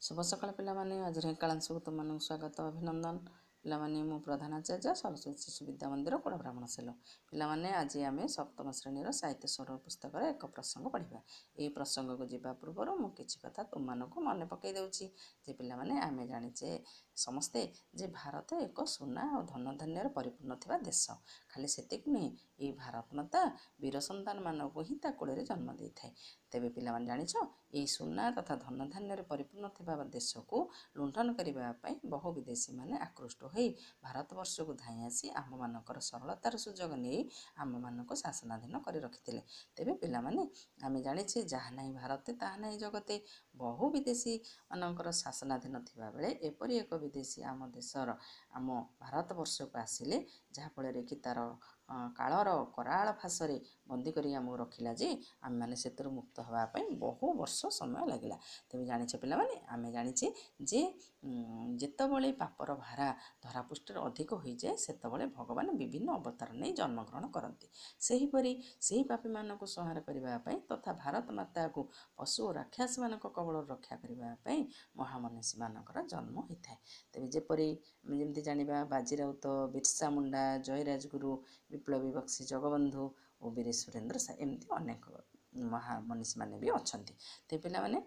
ଶୁଭ ସକାଳ ପିଲାମାନେ। ଆଜିର ଏକାଳାଂଶକୁ ତୁମମାନଙ୍କୁ ସ୍ୱାଗତ, ଅଭିନନ୍ଦନ। ପିଲାମାନେ, ମୁଁ ପ୍ରଧାନ ଆଚାର୍ଯ୍ୟ, ସରସ୍ୱତୀ ଶିଶୁ ବିଦ୍ୟା ମନ୍ଦିର, କୋଡ଼ ବ୍ରାହ୍ମଣ ସେଲ। ପିଲାମାନେ, ଆଜି ଆମେ ସପ୍ତମ ଶ୍ରେଣୀର ସାହିତ୍ୟ ସ୍ୱର ପୁସ୍ତକର ଏକ ପ୍ରସଙ୍ଗ ପଢ଼ିବା। ଏହି ପ୍ରସଙ୍ଗକୁ ଯିବା ପୂର୍ବରୁ ମୁଁ କିଛି କଥା ତୁମମାନଙ୍କୁ ମନେ ପକାଇ ଦେଉଛି ଯେ ପିଲାମାନେ, ଆମେ ଜାଣିଛେ ସମସ୍ତେ ଯେ ଭାରତ ଏକ ସୁନା ଓ ଧନଧାନ୍ୟରେ ପରିପୂର୍ଣ୍ଣ ଥିବା ଦେଶ। ଖାଲି ସେତିକି ନୁହେଁ, ଏହି ଭାରତ ମାତା ବୀର ସନ୍ତାନମାନଙ୍କୁ ହିଁ ତା କୋଳରେ ଜନ୍ମ ଦେଇଥାଏ। ତେବେ ପିଲାମାନେ, ଜାଣିଛ, ଏହି ସୁନା ତଥା ଧନଧାନ୍ୟରେ ପରିପୂର୍ଣ୍ଣ ଥିବା ଦେଶକୁ ଲୁଣ୍ଠନ କରିବା ପାଇଁ ବହୁ ବିଦେଶୀମାନେ ଆକୃଷ୍ଟ ହୋଇ ଭାରତବର୍ଷକୁ ଧାଇଁ ଆସି ଆମ୍ଭମାନଙ୍କର ସରଳତାର ସୁଯୋଗ ନେଇ ଆମ୍ଭମାନଙ୍କୁ ଶାସନାଧୀନ କରି ରଖିଥିଲେ। ତେବେ ପିଲାମାନେ, ଆମେ ଜାଣିଛେ, ଯାହା ନାହିଁ ଭାରତେ ତାହା ନାହିଁ ଜଗତେ। ବହୁ ବିଦେଶୀ ମାନଙ୍କର ଶାସନାଧୀନ ଥିବାବେଳେ ଏପରି ଏକ ବିଦେଶୀ ଆମ ଦେଶର, ଆମ ଭାରତବର୍ଷକୁ ଆସିଲେ, ଯାହାଫଳରେ କି ତା'ର କାଳର କରାଳ ଫାଶରେ ବନ୍ଦୀ କରି ଆମକୁ ରଖିଲା ଯେ ଆମେମାନେ ସେଥିରୁ ମୁକ୍ତ ହେବା ପାଇଁ ବହୁ ବର୍ଷ ସମୟ ଲାଗିଲା। ତେବେ ଜାଣିଛ ପିଲାମାନେ, ଆମେ ଜାଣିଛେ ଯେ ଯେତେବେଳେ ପାପର ଭାରା ଧରାପୃଷ୍ଠରେ ଅଧିକ ହୋଇଯାଏ, ସେତେବେଳେ ଭଗବାନ ବିଭିନ୍ନ ଅବତାର ନେଇ ଜନ୍ମଗ୍ରହଣ କରନ୍ତି। ସେହିପରି ସେହି ପାପୀମାନଙ୍କୁ ସଂହାର କରିବା ପାଇଁ ତଥା ଭାରତ ମାତାକୁ ପଶୁ ଓ ରାକ୍ଷସମାନଙ୍କ କବଳରୁ ରକ୍ଷା କରିବା ପାଇଁ ମହାମନୀଷୀମାନଙ୍କର ଜନ୍ମ ହୋଇଥାଏ। ତେବେ ଯେପରି ଆମେ ଯେମିତି ଜାଣିବା, ବାଜି ରାଉତ, ବିର୍ସା ମୁଣ୍ଡା, ଜୟ ରାଜଗୁରୁ, ବିପ୍ଳବୀ ବକ୍ସି ଜଗବନ୍ଧୁ ଓ ବୀର ସୁରେନ୍ଦ୍ର ସାଏ, ଏମିତି ଅନେକ ମହାମନୀଷୀମାନେ ବି ଅଛନ୍ତି। ତେବେ ପିଲାମାନେ,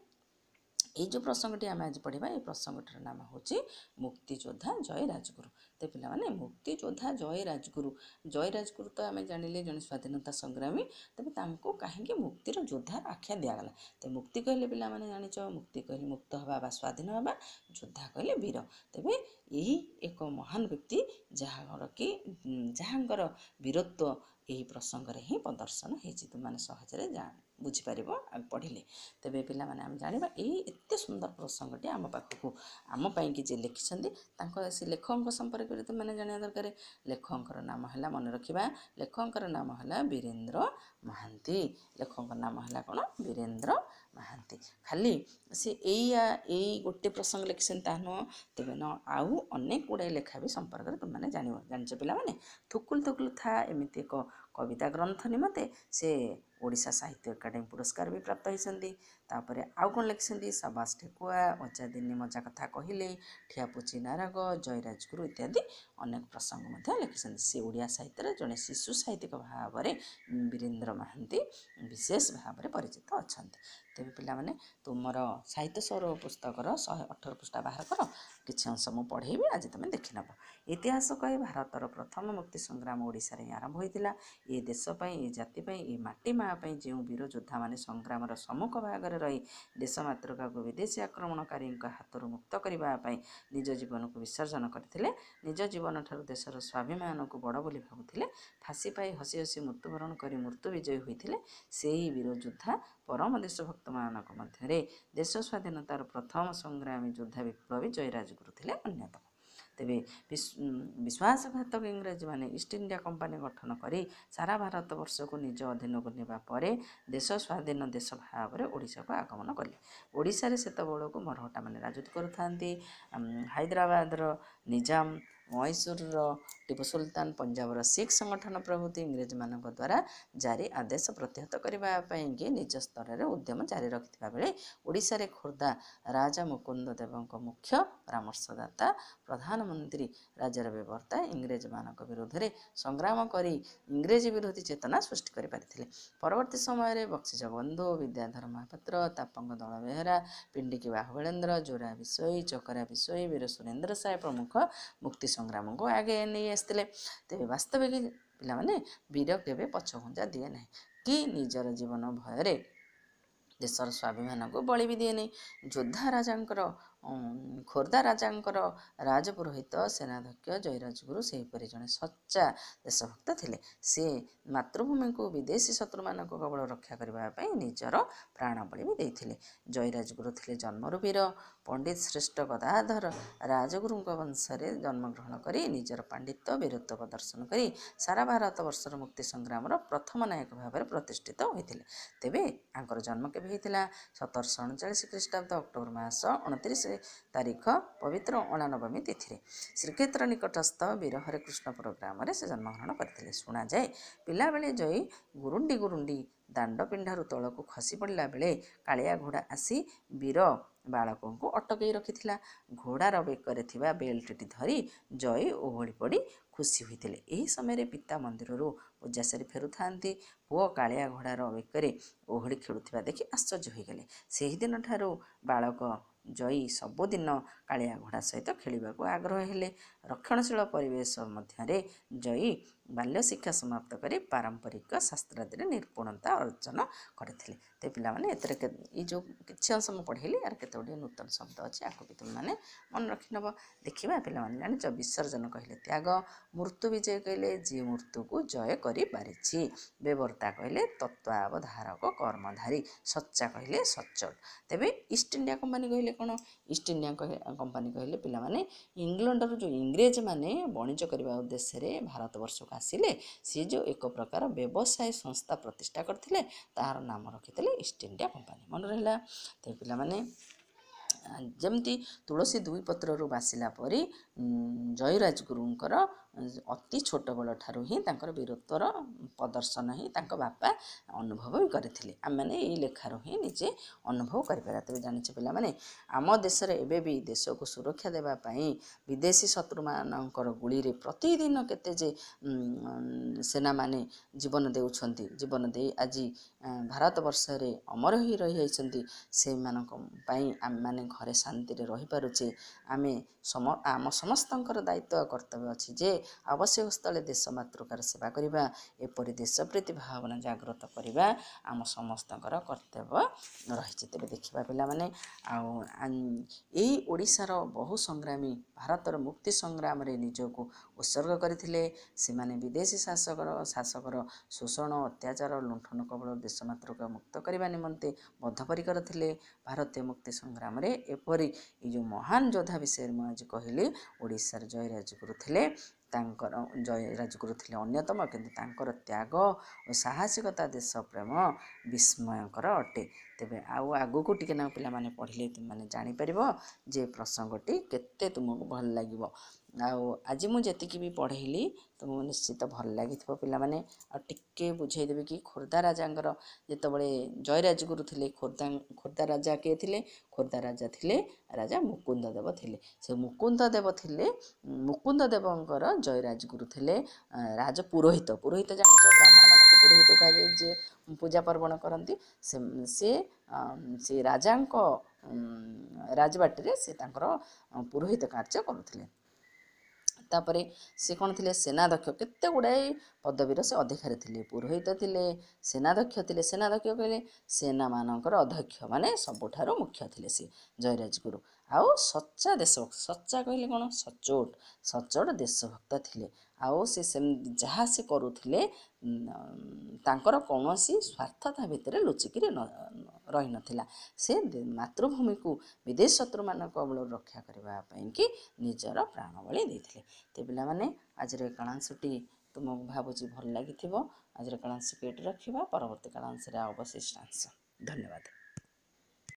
ଏଇ ଯେଉଁ ପ୍ରସଙ୍ଗଟି ଆମେ ଆଜି ପଢ଼ିବା, ଏଇ ପ୍ରସଙ୍ଗଟିର ନାମ ହେଉଛି ମୁକ୍ତିଯୋଦ୍ଧା ଜୟ ରାଜଗୁରୁ। ତ ପିଲାମାନେ, ମୁକ୍ତିଯୋଦ୍ଧା ଜୟ ରାଜଗୁରୁ, ଜୟ ରାଜଗୁରୁ ତ ଆମେ ଜାଣିଲେ ଜଣେ ସ୍ୱାଧୀନତା ସଂଗ୍ରାମୀ। ତେବେ ତାଙ୍କୁ କାହିଁକି ମୁକ୍ତିର ଯୋଦ୍ଧାର ଆଖ୍ୟା ଦିଆଗଲା? ତ ମୁକ୍ତି କହିଲେ ପିଲାମାନେ ଜାଣିଛ, ମୁକ୍ତି କହିଲେ ମୁକ୍ତ ହେବା ବା ସ୍ୱାଧୀନ ହେବା, ଯୋଦ୍ଧା କହିଲେ ବୀର। ତେବେ ଏହି ଏକ ମହାନ ବ୍ୟକ୍ତି, ଯାହାଙ୍କର କି ଯାହାଙ୍କର ବୀରତ୍ୱ ଏହି ପ୍ରସଙ୍ଗରେ ହିଁ ପ୍ରଦର୍ଶନ ହେଇଛି, ତୁମେମାନେ ସହଜରେ ବୁଝିପାରିବ ପଢ଼ିଲେ। ତେବେ ପିଲାମାନେ, ଆମେ ଜାଣିବା ଏଇ ଏତେ ସୁନ୍ଦର ପ୍ରସଙ୍ଗଟି ଆମ ପାଖକୁ, ଆମ ପାଇଁକି ଯିଏ ଲେଖିଛନ୍ତି, ତାଙ୍କ ସେ ଲେଖକଙ୍କ ସମ୍ପର୍କରେ ତୁମେମାନେ ଜାଣିବା ଦରକାର। ଲେଖକଙ୍କର ନାମ ହେଲା, ମନେ ରଖିବା, ଲେଖକଙ୍କର ନାମ ହେଲା ବୀରେନ୍ଦ୍ର ମହାନ୍ତି। ଲେଖକଙ୍କ ନାମ ହେଲା କ'ଣ? ବୀରେନ୍ଦ୍ର ମହାନ୍ତି। ଖାଲି ସେ ଏଇଆ ଏଇ ଗୋଟେ ପ୍ରସଙ୍ଗ ଲେଖିଛନ୍ତି ତାହା ନୁହଁ, ତେବେ ନ ଆଉ ଅନେକ ଗୁଡ଼ାଏ ଲେଖା ବି ସମ୍ପର୍କରେ ତୁମେମାନେ ଜାଣିବ। ଜାଣିଛ ପିଲାମାନେ, ଥୁକୁଲ ଥୁକୁଲ ଥା ଏମିତି ଏକ କବିତା ଗ୍ରନ୍ଥ ନିମନ୍ତେ ସେ ଓଡ଼ିଶା ସାହିତ୍ୟ ଏକାଡେମୀ ପୁରସ୍କାର ବି ପ୍ରାପ୍ତ ହୋଇଛନ୍ତି। ତାପରେ ଆଉ କ'ଣ ଲେଖିଛନ୍ତି? ସାବାସ ଠେକୁଆ, ଅଜା ଦିନେ ମଜା କଥା କହିଲେ, ଠିଆପୁଚି ନାରଗ, ଜୟ ରାଜଗୁରୁ ଇତ୍ୟାଦି ଅନେକ ପ୍ରସଙ୍ଗ ମଧ୍ୟ ଲେଖିଛନ୍ତି। ସେ ଓଡ଼ିଆ ସାହିତ୍ୟରେ ଜଣେ ଶିଶୁ ସାହିତ୍ୟିକ ଭାବରେ ବୀରେନ୍ଦ୍ର ମହାନ୍ତି ବିଶେଷ ଭାବରେ ପରିଚିତ ଅଛନ୍ତି। ତେବେ ପିଲାମାନେ, ତୁମର ସାହିତ୍ୟ ସୌରଭ ପୁସ୍ତକର 118 ପୃଷ୍ଠା ବାହାର କର। କିଛି ଅଂଶ ମୁଁ ପଢ଼େଇବି ଆଜି, ତୁମେ ଦେଖିନେବ। ଇତିହାସ କହେ, ଭାରତର ପ୍ରଥମ ମୁକ୍ତି ସଂଗ୍ରାମ ଓଡ଼ିଶାରେ ହିଁ ଆରମ୍ଭ ହୋଇଥିଲା। ଏ ଦେଶ ପାଇଁ, ଏ ଜାତି ପାଇଁ, ଏ ମାଟି ମା ପାଇଁ ଯେଉଁ ବୀର ଯୋଦ୍ଧାମାନେ ସଂଗ୍ରାମର ସମ୍ମୁଖ ଭାଗରେ ରହି ଦେଶ ମାତୃକାକୁ ବିଦେଶୀ ଆକ୍ରମଣକାରୀଙ୍କ ହାତରୁ ମୁକ୍ତ କରିବା ପାଇଁ ନିଜ ଜୀବନକୁ ବିସର୍ଜନ କରିଥିଲେ, ନିଜ ଜୀବନଠାରୁ ଦେଶର ସ୍ୱାଭିମାନକୁ ବଡ଼ ବୋଲି ଭାବୁଥିଲେ, ଫାଶୀ ପାଇ ହସି ହସି ମୃତ୍ୟୁବରଣ କରି ମୃତ୍ୟୁ ବିଜୟୀ ହୋଇଥିଲେ, ସେହି ବୀରଯୋଦ୍ଧା ପରମ ଦେଶଭକ୍ତମାନଙ୍କ ମଧ୍ୟରେ ଦେଶ ସ୍ୱାଧୀନତାର ପ୍ରଥମ ସଂଗ୍ରାମୀ ଯୋଦ୍ଧା ବିପ୍ଳବୀ ଜୟ ରାଜଗୁରୁ ଥିଲେ ଅନ୍ୟତମ। ତେବେ ବିଶ୍ୱାସଘାତକ ଇଂରେଜମାନେ ଇଷ୍ଟ ଇଣ୍ଡିଆ କମ୍ପାନୀ ଗଠନ କରି ସାରା ଭାରତବର୍ଷକୁ ନିଜ ଅଧୀନକୁ ନେବା ପରେ ଦେଶ ସ୍ୱାଧୀନ ଦେଶ ଭାବରେ ଓଡ଼ିଶାକୁ ଆଗମନ କଲେ। ଓଡ଼ିଶାରେ ସେତେବେଳକୁ ମରହଟ୍ଟାମାନେ ରାଜୁତି କରୁଥାନ୍ତି। ହାଇଦ୍ରାବାଦର ନିଜାମ, ମହୀଶୂରର ଟିପୁ ସୁଲତାନ, ପଞ୍ଜାବର ଶିଖ ସଂଗଠନ ପ୍ରଭୃତି ଇଂରେଜମାନଙ୍କ ଦ୍ୱାରା ଜାରି ଆଦେଶ ପ୍ରତିହତ କରିବା ପାଇଁକି ନିଜ ସ୍ତରରେ ଉଦ୍ୟମ ଜାରି ରଖିଥିବା ବେଳେ ଓଡ଼ିଶାରେ ଖୋର୍ଦ୍ଧା ରାଜା ମୁକୁନ୍ଦ ଦେବଙ୍କ ମୁଖ୍ୟ ପରାମର୍ଶଦାତା ପ୍ରଧାନମନ୍ତ୍ରୀ ରାଜ୍ୟର ବ୍ୟବର୍ତ୍ତା ଇଂରେଜମାନଙ୍କ ବିରୋଧରେ ସଂଗ୍ରାମ କରି ଇଂରେଜ ବିରୋଧୀ ଚେତନା ସୃଷ୍ଟି କରିପାରିଥିଲେ। ପରବର୍ତ୍ତୀ ସମୟରେ ବକ୍ସି ଜଗବନ୍ଧୁ, ବିଦ୍ୟାଧର ମହାପାତ୍ର, ତାପଙ୍ଗ ଦଳ ବେହେରା, ପିଣ୍ଡିକି ବାହୁବେଳେନ୍ଦ୍ର, ଜୋରା ବିଷୋୟୀ, ଚକରା ବିଷୋୟୀ, ବୀର ସୁରେନ୍ଦ୍ର ସାଏ ପ୍ରମୁଖ ମୁକ୍ତି ସଂଗ୍ରାମକୁ ଆଗେଇ ନେଇ ଆସିଥିଲେ। ତେବେ ବାସ୍ତବିକ ପିଲାମାନେ, ବୀର କେବେ ପଛଘୁଞ୍ଚା ଦିଏ ନାହିଁ କି ନିଜର ଜୀବନ ଭୟରେ ଦେଶର ସ୍ୱାଭିମାନକୁ ବଳି ବି ଦିଏନି। ଯୋଦ୍ଧା ରାଜାଙ୍କର, ଖୋର୍ଦ୍ଧା ରାଜାଙ୍କର ରାଜପୁରୋହିତ ସେନାଧ୍ୟକ୍ଷ ଜୟରାଜଗୁରୁ ସେହିପରି ଜଣେ ସଚ୍ଚା ଦେଶଭକ୍ତ ଥିଲେ। ସେ ମାତୃଭୂମିକୁ ବିଦେଶୀ ଶତ୍ରୁମାନଙ୍କ କବଳ ରକ୍ଷା କରିବା ପାଇଁ ନିଜର ପ୍ରାଣବଳି ବି ଦେଇଥିଲେ। ଜୟରାଜଗୁରୁ ଥିଲେ ଜନ୍ମରୁ ବୀର। ପଣ୍ଡିତ ଶ୍ରେଷ୍ଠ ଗଦାଧର ରାଜଗୁରୁଙ୍କ ବଂଶରେ ଜନ୍ମଗ୍ରହଣ କରି ନିଜର ପାଣ୍ଡିତ୍ୟ, ବୀରତ୍ୱ ପ୍ରଦର୍ଶନ କରି ସାରା ଭାରତବର୍ଷର ମୁକ୍ତି ସଂଗ୍ରାମର ପ୍ରଥମ ନାୟକ ଭାବରେ ପ୍ରତିଷ୍ଠିତ ହୋଇଥିଲେ। ତେବେ ତାଙ୍କର ଜନ୍ମ କେବେ ହେଇଥିଲା? 1739 ଖ୍ରୀଷ୍ଟାବ୍ଦ ଅକ୍ଟୋବର ମାସ 29 ତାରିଖ ପବିତ୍ର ଅଁଳା ନବମୀ ତିଥିରେ ଶ୍ରୀକ୍ଷେତ୍ର ନିକଟସ୍ଥ ବୀରହରେ କୃଷ୍ଣପୁର ଗ୍ରାମରେ ସେ ଜନ୍ମଗ୍ରହଣ କରିଥିଲେ। ଶୁଣାଯାଏ, ପିଲାବେଳେ ଜୟୀ ଗୁରୁଣ୍ଡି ଗୁରୁଣ୍ଡି ଦାଣ୍ଡ ପିଣ୍ଡାରୁ ତଳକୁ ଖସି ପଡ଼ିଲା ବେଳେ କାଳିଆ ଘୋଡ଼ା ଆସି ବୀର ବାଳକଙ୍କୁ ଅଟକେଇ ରଖିଥିଲା। ଘୋଡ଼ାର ବେକରେ ଥିବା ବେଲ୍ଟଟି ଧରି ଜୟୀ ଓହଳି ପଡ଼ି ଖୁସି ହୋଇଥିଲେ। ଏହି ସମୟରେ ପିତା ମନ୍ଦିରରୁ ପୂଜା ସାରି ଫେରୁଥାନ୍ତି। ପୁଅ କାଳିଆ ଘୋଡ଼ାର ବେକରେ ଓହଳି ଖେଳୁଥିବା ଦେଖି ଆଶ୍ଚର୍ଯ୍ୟ ହୋଇଗଲେ। ସେହିଦିନଠାରୁ ବାଳକ ଜୟୀ ସବୁଦିନ କାଳିଆ ଘୋଡ଼ା ସହିତ ଖେଳିବାକୁ ଆଗ୍ରହ ହେଲେ। ରକ୍ଷଣଶୀଳ ପରିବେଶ ମଧ୍ୟରେ ଜୟୀ ବାଲ୍ୟ ଶିକ୍ଷା ସମାପ୍ତ କରି ପାରମ୍ପରିକ ଶାସ୍ତ୍ରାଦିରେ ନିପୁଣତା ଅର୍ଜନ କରିଥିଲେ। ତ ପିଲାମାନେ, ଏଥିରେ ଏଇ ଯେଉଁ କିଛି ଅଂଶ ମୁଁ ପଢ଼େଇଲି, ଆର କେତେ ଗୁଡ଼ିଏ ନୂତନ ଶବ୍ଦ ଅଛି, ଆକୁ ବି ତୁମେମାନେ ମନେ ରଖିନେବ। ଦେଖିବା ପିଲାମାନେ, ଜାଣିଛ, ବିସର୍ଜନ କହିଲେ ତ୍ୟାଗ, ମୃତ୍ୟୁ ବିଜୟ କହିଲେ ଯିଏ ମୃତ୍ୟୁକୁ ଜୟ କରିପାରିଛି, ବେବର୍ତ୍ତା କହିଲେ ତତ୍ତ୍ୱାବଧାରକ କର୍ମଧାରୀ, ସଚ୍ଚା କହିଲେ ସଚ୍ଚୋଟ। ତେବେ ଇଷ୍ଟ ଇଣ୍ଡିଆ କମ୍ପାନୀ କହିଲେ କ'ଣ? ଇଷ୍ଟ ଇଣ୍ଡିଆ କମ୍ପାନୀ କହିଲେ ପିଲାମାନେ, ଇଂଲଣ୍ଡର ଯେଉଁ ଇଂରେଜମାନେ ବଣିଜ କରିବା ଉଦ୍ଦେଶ୍ୟରେ ଭାରତବର୍ଷକୁ ଆସିଲେ, ସିଏ ଯେଉଁ ଏକ ପ୍ରକାର ବ୍ୟବସାୟ ସଂସ୍ଥା ପ୍ରତିଷ୍ଠା କରିଥିଲେ, ତାହାର ନାମ ରଖିଥିଲେ ଇଷ୍ଟ ଇଣ୍ଡିଆ କମ୍ପାନୀ। ମନେ ରହିଲା? ତେବେ ପିଲାମାନେ, ଯେମିତି ତୁଳସୀ ଦୁଇ ପତ୍ରରୁ ବାସିଲା ପରି ଜୟରାଜଗୁରୁଙ୍କର ଅତି ଛୋଟବେଳ ଠାରୁ ହିଁ ତାଙ୍କର ବୀରତ୍ୱର ପ୍ରଦର୍ଶନ ହିଁ ତାଙ୍କ ବାପା ଅନୁଭବ ବି କରିଥିଲେ। ଆମେମାନେ ଏଇ ଲେଖାରୁ ହିଁ ନିଜେ ଅନୁଭବ କରିପାରିବା। ତେବେ ଜାଣିଛ ପିଲାମାନେ, ଆମ ଦେଶରେ ଏବେ ବି ଦେଶକୁ ସୁରକ୍ଷା ଦେବା ପାଇଁ ବିଦେଶୀ ଶତ୍ରୁମାନଙ୍କର ଗୁଳିରେ ପ୍ରତିଦିନ କେତେ ଯେ ସେନାମାନେ ଜୀବନ ଦେଉଛନ୍ତି, ଜୀବନ ଦେଇ ଆଜି ଭାରତବର୍ଷରେ ଅମର ହୋଇ ରହିଯାଇଛନ୍ତି, ସେମାନଙ୍କ ପାଇଁ ଆମେମାନେ ଘରେ ଶାନ୍ତିରେ ରହିପାରୁଛେ। ଆମେ ଆମ ସମସ୍ତଙ୍କର ଦାୟିତ୍ୱ କର୍ତ୍ତବ୍ୟ ଅଛି ଯେ ଆବଶ୍ୟକ ସ୍ଥଳେ ଦେଶ ମାତୃକାର ସେବା କରିବା। ଏପରି ଦେଶପ୍ରୀତି ଭାବନା ଜାଗ୍ରତ କରିବା ଆମ ସମସ୍ତଙ୍କର କର୍ତ୍ତବ୍ୟ ରହିଛି। ତେବେ ଦେଖିବା ପିଲାମାନେ, ଆଉ ଏଇ ଓଡ଼ିଶାର ବହୁ ସଂଗ୍ରାମୀ ଭାରତର ମୁକ୍ତି ସଂଗ୍ରାମରେ ନିଜକୁ ଉତ୍ସର୍ଗ କରିଥିଲେ। ସେମାନେ ବିଦେଶୀ ଶାସକର ଶୋଷଣ, ଅତ୍ୟାଚାର, ଲୁଣ୍ଠନ କବଳ ଦେଶ ମାତୃକା ମୁକ୍ତ କରିବା ନିମନ୍ତେ ବଦ୍ଧପରିକର ଥିଲେ ଭାରତୀୟ ମୁକ୍ତି ସଂଗ୍ରାମରେ। ଏପରି ଏଇ ଯେଉଁ ମହାନ ଯୋଦ୍ଧା ବିଷୟରେ ମୁଁ ଆଜି କହିଲି, ଓଡ଼ିଶାର ଜୟ ରାଜଗୁରୁ ଥିଲେ, ତାଙ୍କର ଜୟ ରାଜଗୁରୁ ଥିଲେ ଅନ୍ୟତମ। କିନ୍ତୁ ତାଙ୍କର ତ୍ୟାଗ ଓ ସାହସିକତା, ଦେଶ ପ୍ରେମ ବିସ୍ମୟକର ଅଟେ। ତେବେ ଆଉ ଆଗକୁ ଟିକେ ନା ପିଲାମାନେ ପଢ଼ିଲେ ତୁମେମାନେ ଜାଣିପାରିବ ଯେ ପ୍ରସଙ୍ଗଟି କେତେ ତୁମକୁ ଭଲ ଲାଗିବ। ଆଉ ଆଜି ମୁଁ ଯେତିକି ବି ପଢ଼େଇଲି, ତୁମକୁ ନିଶ୍ଚିତ ଭଲ ଲାଗିଥିବ ପିଲାମାନେ। ଆଉ ଟିକେ ବୁଝେଇଦେବି କି ଖୋର୍ଦ୍ଧା ରାଜାଙ୍କର ଯେତେବେଳେ ଜୟରାଜଗୁରୁ ଥିଲେ, ଖୋର୍ଦ୍ଧା ରାଜା କିଏ ଥିଲେ? ଖୋର୍ଦ୍ଧା ରାଜା ଥିଲେ ରାଜା ମୁକୁନ୍ଦ ଦେବ ଥିଲେ। ସେ ମୁକୁନ୍ଦ ଦେବ ଥିଲେ, ମୁକୁନ୍ଦ ଦେବଙ୍କର ଜୟରାଜଗୁରୁ ଥିଲେ ରାଜ ପୁରୋହିତ। ପୁରୋହିତ ଜାଣିଛ, ବ୍ରାହ୍ମଣମାନଙ୍କୁ ପୁରୋହିତ କୁହାଯାଏ, ଯିଏ ପୂଜା ପାର୍ବଣ କରନ୍ତି। ସେ ରାଜାଙ୍କ ରାଜବାଟୀରେ ସେ ତାଙ୍କର ପୁରୋହିତ କାର୍ଯ୍ୟ କରୁଥିଲେ। ତାପରେ ସେ କ'ଣ ଥିଲେ? ସେନାଧ୍ୟକ୍ଷ, କେତେ ଗୁଡ଼ାଏ ପଦବୀର ସେ ଅଧିକାରୀ ଥିଲେ। ପୁରୋହିତ ଥିଲେ, ସେନାଧ୍ୟକ୍ଷ ଥିଲେ। ସେନାଧ୍ୟକ୍ଷ କହିଲେ ସେନାମାନଙ୍କର ଅଧ୍ୟକ୍ଷ, ମାନେ ସବୁଠାରୁ ମୁଖ୍ୟ ଥିଲେ ସେ ଜୟରାଜଗୁରୁ। ଆଉ ସଚ୍ଚା ଦେଶଭକ୍ତ। ସଚ୍ଚା କହିଲେ କ'ଣ? ସଚ୍ଚୋଟ, ସଚ୍ଚୋଟ ଦେଶଭକ୍ତ ଥିଲେ। ଆଉ ସେ ସେମିତି ଯାହା ସେ କରୁଥିଲେ, ତାଙ୍କର କୌଣସି ସ୍ୱାର୍ଥ ତା ଭିତରେ ଲୁଚିକିରି ରହିନଥିଲା। ସେ ମାତୃଭୂମିକୁ ବିଦେଶ ଶତ୍ରୁମାନଙ୍କ କବଳରୁ ରକ୍ଷା କରିବା ପାଇଁକି ନିଜର ପ୍ରାଣବଳି ଦେଇଥିଲେ। ତ ପିଲାମାନେ, ଆଜିର ଏ କାଳାଂଶଟି ତୁମକୁ ଭାବୁଛି ଭଲ ଲାଗିଥିବ। ଆଜିର କାଳାଂଶକୁ ଏଇଠି ରଖିବା, ପରବର୍ତ୍ତୀ କାଳାଂଶରେ ଅବଶିଷ୍ଟାଂଶ। ଧନ୍ୟବାଦ।